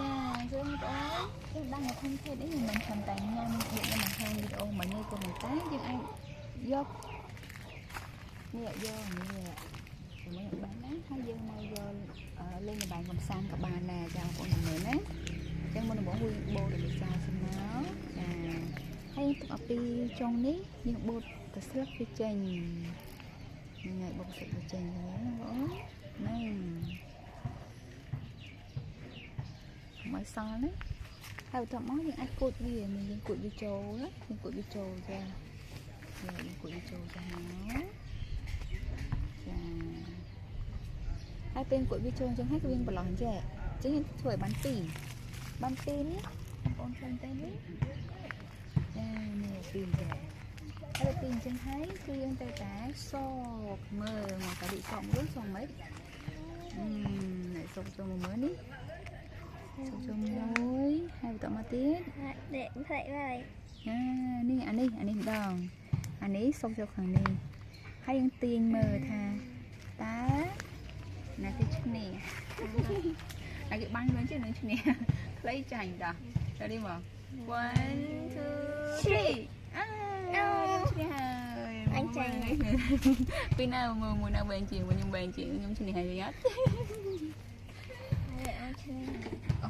ចា យើងបងប្អូនយើងដឹងថាធំធេតនេះមិនមែនគ្រាន់តែញ៉ាំដូចខ្ញុំបង្ហាញវីដេអូមិញទេ ក៏ប៉ុន្តែយើងអាចយកនេះយកនេះជាមួយនឹងបានណា ហើយយើងមកយកលេងល្បែងកំសាន្តក៏បានដែរ ចាបងប្អូនមើលណា។ អញ្ចឹងមុនដំបូងយើងបូតឲ្យចោលសិនមក ចា ហើយទុកឲ្យពីចុងនេះ យើងបូតទៅស្លឹកវាចេញហ្នឹងហើយ បូតស្លឹកវាចេញហ្នឹងបងប្អូន ហ្នឹងមកសល់ណា។ ហើយបន្ទាប់មកយើងអាចគូតវា យើងគូតវាចូលណា យើងគូតវាចូល ចា យើងគូតវាចូល ចា ចា ហើយពេលគូតវាចូលអញ្ចឹងហើយ គឺយើងប្រឡោះអញ្ចឹង អញ្ចឹងយើងធ្វើឲ្យបាន2 បាន2នេះបងប្អូនឃើញទេនេះ ចា នេះ2 ចា ហើយពីអញ្ចឹងហើយ គឺយើងត្រូវតែសកមើលមក តាវិសកមើល សកមិនអឺសកចូលមកមើលនេះ សកចូលមួយ ហើយបន្តមកទៀត ដេកផ្លេចហើយ អានេះ អានេះ អានេះម្ដង អានេះសុកចូលខាងនេះ ហើយយើងទាញមើលថាតើណាគេឈ្នះ ណាគេបាញ់វិញជានឹងឈ្នះ ខ្លីចាញ់ ដោះ Ready មក 1 2 3 អាខ្ញុំឈ្នះហើយ អញចាញ់ ពីណាមើលមួយណាវែងជាង ខ្ញុំវែងជាង ខ្ញុំឈ្នះហើយអត់ អញឈ្នះ អូ